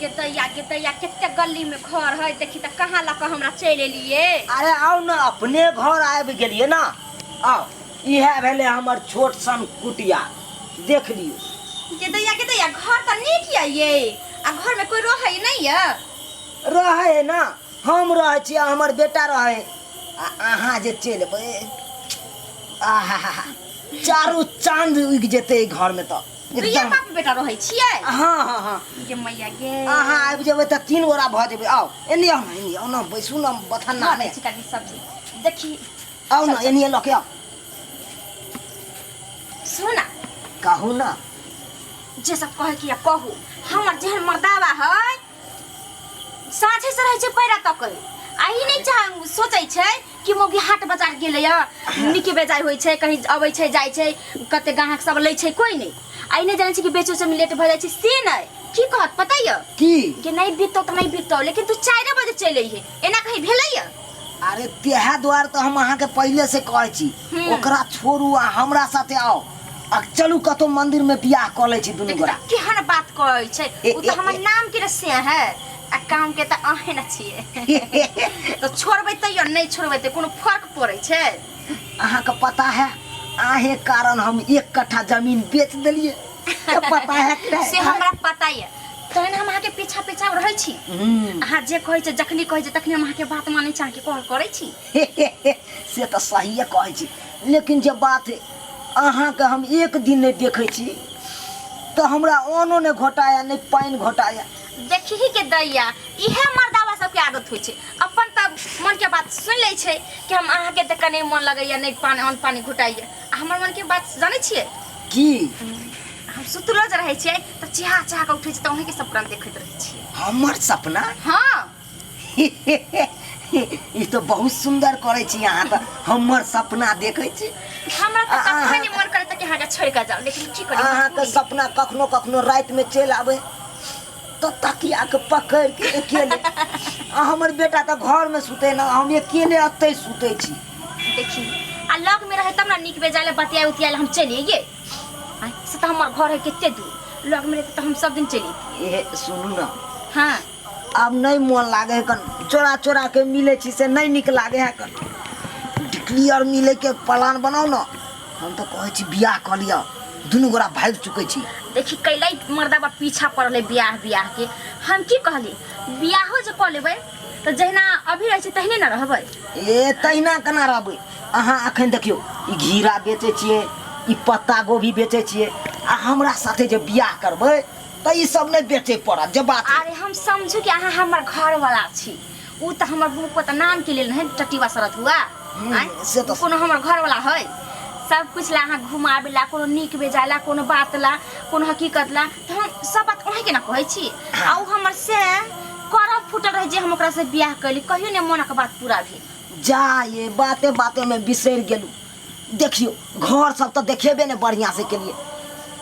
गे दैया, गे दैया, कते गली में घर है, देखी त कहाँ लऽ कऽ हमरा चलि एलियै। अरे आउ ने, अपने घर आबि गेलियै ना। आउ, इएह भेलै हमर छोट सन कुटिया, देख लियौ। गे दैया, गे दैया, घर तऽ नीक यऽ ये, आ घर में कोई रहै नहि यऽ? रहै है ना, हम रहै छी आ हमर बेटा रहै, आ अहाँ जे चलि एबै, आहा, चारू चांद उगि जेतै एहि घरमे तऽ। दुइये एकदम बाप बेटा रहै छियै? हाँ हाँ हाँ। गे मैया गे। अहाँ आबि जेबै तऽ तीन गोरा भऽ जेबै। आउ, एने आउ ने, एने आउ ने, बैसू ने बथन्ना धऽ दै मे। छी कनी सब्जी, देखी। आउ ने, एने लऽ के आउ। सुनू ना। कहू ना। जे सब कहै कि कहू, हमर जेहन मर्दावा है, साँझे से रहै छै पैरा तकै, आ ई नहि चाह सोचै छै कि मौगी हाट बाजार गेलै या नीके बेजाय होइ छै, कहीं अबै छै जाइ छै, कते ग्राहक सब लै छै, कोइ नहि। आ ई नहि जानै छै कि बेचो में लेट भऽ जाइ छै, से नहि। की कहत पता यऽ? की? कि नहि बिकतौ तऽ नहि बिकतौ, लेकिन तू 4 बजे चलि अइहे, एना कहीं भेलै यऽ? अरे तेहा दुआरे तऽ हम अहाँके पहिले से कहै छी, ओकरा छोड़ू आ हमरा साथे आउ, आ चलू कतौ मंदिर में बियाह कऽ लै छी दुनू देखी गोरा। तऽ केहन बात कहै छै, ओ तऽ हमर नाम के से है आ काम के तऽ अहें न छियै, तऽ छोड़बै तैयो नहि छोड़बै तऽ कोनो फर्क पड़ै छै? अहाँके पता है, अहें कारण हम 1 कट्ठा जमीन बेच देलियै, तऽ पता है कि नहीं? से हमरा पता यऽ, तहन हम अहाँके पीछा पीछा रहै छी। अहाँ जे कहै छै, जखनी कहै छै तखनी हम अहाँके बात मानै छी, अहाँके कॉल करै छी। से तऽ सहिए कहै छी, लेकिन जे बात है, अहाँके हम एक दिन नहि देखै छी तऽ हमरा अन्नो नहि घोटाया, नहि पानि घोटाया। देखही के दैया, इहे मर्दावा सबके आदत होइ छै, अपन तऽ मन के बात सुनि लै छै कि हम अहाँके देख कऽ नहि मन लगैया, नहि पानि अन्न पानि घोटाइया, आ हमर मन के बात जानै छियै? की? हम सुतलो जे रहै छियै तऽ चिहा चिहा कऽ उठै छियै तऽ अहीँके सपना देखैत रहै छियै। हमर सपना? हाँ। ई तऽ बहुत सुन्दर करै छी अहाँ, तऽ हमर सपना देखै छी। हमरा तऽ कखनो नहि मन करैत कि अहाँके छोड़ि कऽ जाउ, लेकिन की करी। अहाँके सपना कखनो कखनो रातिमे चलि आबै तऽ तकियाके पकड़ि के अकेले, आ हमर बेटा तऽ घरमे सुते ना, हम अकेले एतै सुतै छी। देखी, आ लग में रहे तब ना नीक बेजाय ले बतियाए उतियाए ले हम चलि अइए। आँय, से तऽ हमर घर है कते दूर, लग में रहते तऽ हम सब दिन चलि अइतियै। ए सुनू ना। हाँ। आब नहीं मोन लागे है कन, चोरा चोरा के मिले छी से नहीं निक लागे है कन, क्लियर मिले के प्लान बनाओ ना। हम तो कहै छी बियाह कऽ लिअ, दुनू गोरा भागि चुकै छी। देखी कैलै मर्दाबा पीछा पड़लै बियाह बियाह के। हम की कहली, बियाहो जे कऽ लेबै तऽ जहिना अभी रहै छै तहिने ने रहबै। ए तहिना केना रहबै? अहाँ अखन देखियौ, ई घिरा बेचै छियै, ई पत्ता गोभी बेचै छियै, आ हमरा साथे जे बियाह करबै तऽ ई सब नहि बेचै पड़त, जे बात है। अरे हम समझू कि अहाँ हमर घरवाला छी, उ तऽ हमर मुँह पर तऽ नाम के लेल नहीं टटीवा शरत हुआ। आँय? से तऽ उ कोनो हमर घरवाला है? सब कुछ ला अहाँ घुमाबे ला, कोनो नीक बेजाय ला, कोनो बात ला, कोनो हकीकत ला, तऽ हम सब बात अहीं के ना कहै छी। आ उ हमर से करम फूटल रहे जे हम ओकरा से बियाह कैली, कहियो ने मोनक बात पूरा भेल। जा ये बाते बाते में बिसरि गेलू। देखियौ घर सब तऽ देखेबे ने बढ़िया से केलिए,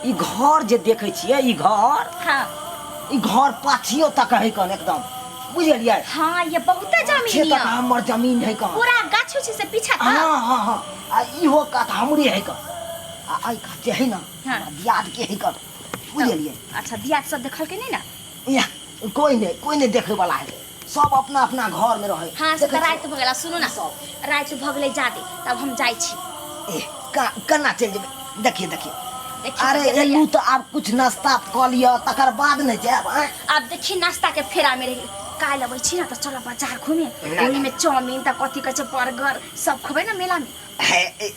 ई घर जे देखै छियै, ई घर, ई घर पाछियो तक है कन एकदम, बुझलियै? हाँ, ये बहुते जमीन पाछियो यऽ। तक हमर जमीन है कन, पूरा गाछ छै से पीछा तक। हाँ, हाँ, हाँ। आ इहो कात हमरे है कन, आ एहि कात जे है ना, हमरा दियाद के है कन, बुझलियै? अच्छा, दियाद सब देखलकै नहि ना? या, कोई नहीं, कोई नहीं देखे वाला है, सब अपना अपना घर में रहे। हाँ, से देखै तऽ छियै। राति भऽ गेला, सुनू ना, सब। राति भऽ गेलै जादे, तब हम जाइ छी। ए, केना चलि जेबै? देखिए, देखिए। देखिए, अरे, देखिए, एलू तऽ आब कुछ नाश्ता कऽ लिअ, तकर बाद ने जायब, आँय? आब देखी नाश्ता के फेरा में रही, काल्हि अबै छी ना तऽ चलब बाजार घूमे, ना, ओहिमे चाउमीन तऽ कथी कहै छै बर्गर सब खेबै ना मेला में। हे, ए,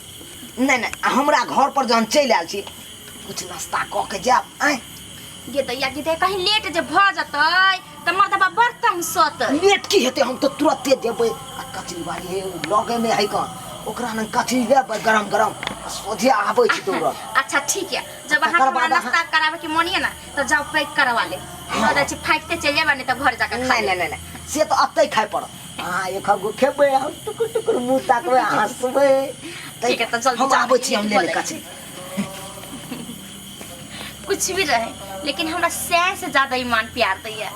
नहि, नहि, हमरा घर पर जहन चलि आयल छी, कुछ नाश्ता कऽ के जायब, आँय? गे दैया, गे दैया, कहीं लेट जे भऽ जेतै तऽ मर्दबा बड़ तमसतै। लेट की हेतै, हम तऽ तुरते जेबै। आ कचरी बाड़ी हे लगे में है कन, ओकरा नन कचरी लेबै गरम गरम, आ सोझे आबै छी दौड़ल। अच्छा ठीक है, जब तकर अहाँके हमरा बाद अहाँ नाश्ता कराबे के मन यऽ ना तऽ जाउ पैक करवा ले, लऽ जाइ छी, फाँकिते चलि जायब, नहि तऽ घर जाकऽ खा नहि, लेब। नहि, नहि, नहि, से तऽ अतै खाय पड़त। अहाँ एक गो खेबै, हम टुकुर टुकुर मुँह ताकबै, हँसबै। ठीक है, तऽ जल्दी हम जाउ, आबै छी, हम लेट ले भऽ ले जाइ कचरी। कुछ भी रहे, लेकिन हमरा सैं से ज्यादा ईमान प्यार दैया।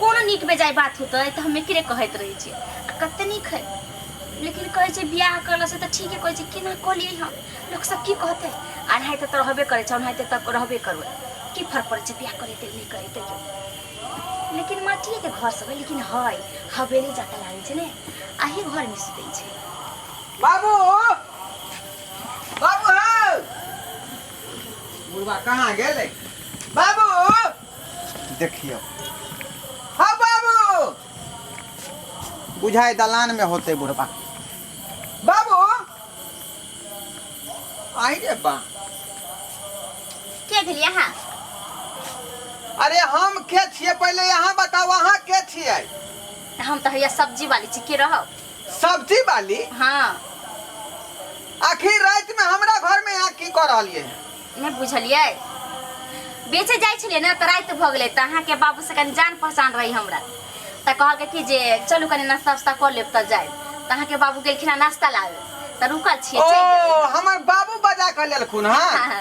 कोनो नीक बेजाय बात होतै तऽ हम एकरे कहैत रहै छियै, आ कते नीक है, लेकिन कहै छै बियाह करला से तऽ ठीके कहै छै, केना कऽ लियै हम, लोक सब की कहतै? एनाहिते तऽ रहबे करै छै, ओनाहिते तऽ रहबे करबै। की फर्क पड़ै छै बियाह करेतै नहि करेतै लेकिन माटिए के घर सब है लेकिन है हवेली जाता लागै छै ने आही घर में सुतै छै। बाबू बाबू हौ बुढ़वा कहाँ गेलै बाबू देखियौ हौ बाबू बुझाइ दलान में होतै बुढ़वा बाबू आई रे बा के भेलियै अहाँ? अरे हम के छियै पहिले यहाँ बताउ अहाँ के छियै? हम तऽ हैया सब्जी वाली छी के रहब? सब्जी वाली? हाँ। आखिर राति में हमरा घर में यहाँ की कऽ रहलियै? नहि बुझलियै बेचे जाइ छलियै ने तऽ राति भऽ गेलै तऽ अहाँके बाबूसँ कनि जान पहचान रही हमरा तऽ कहलकै कि जे चलू कनि नाश्ता उस्ता कऽ लेब तऽ जायब तऽ अहाँके बाबू गेलखिन हँ नाश्ता लाबे तऽ रुकल छियै ओ चलि जेबै। हमर बाबू बजा कऽ लेलखुन हँ। हाँ।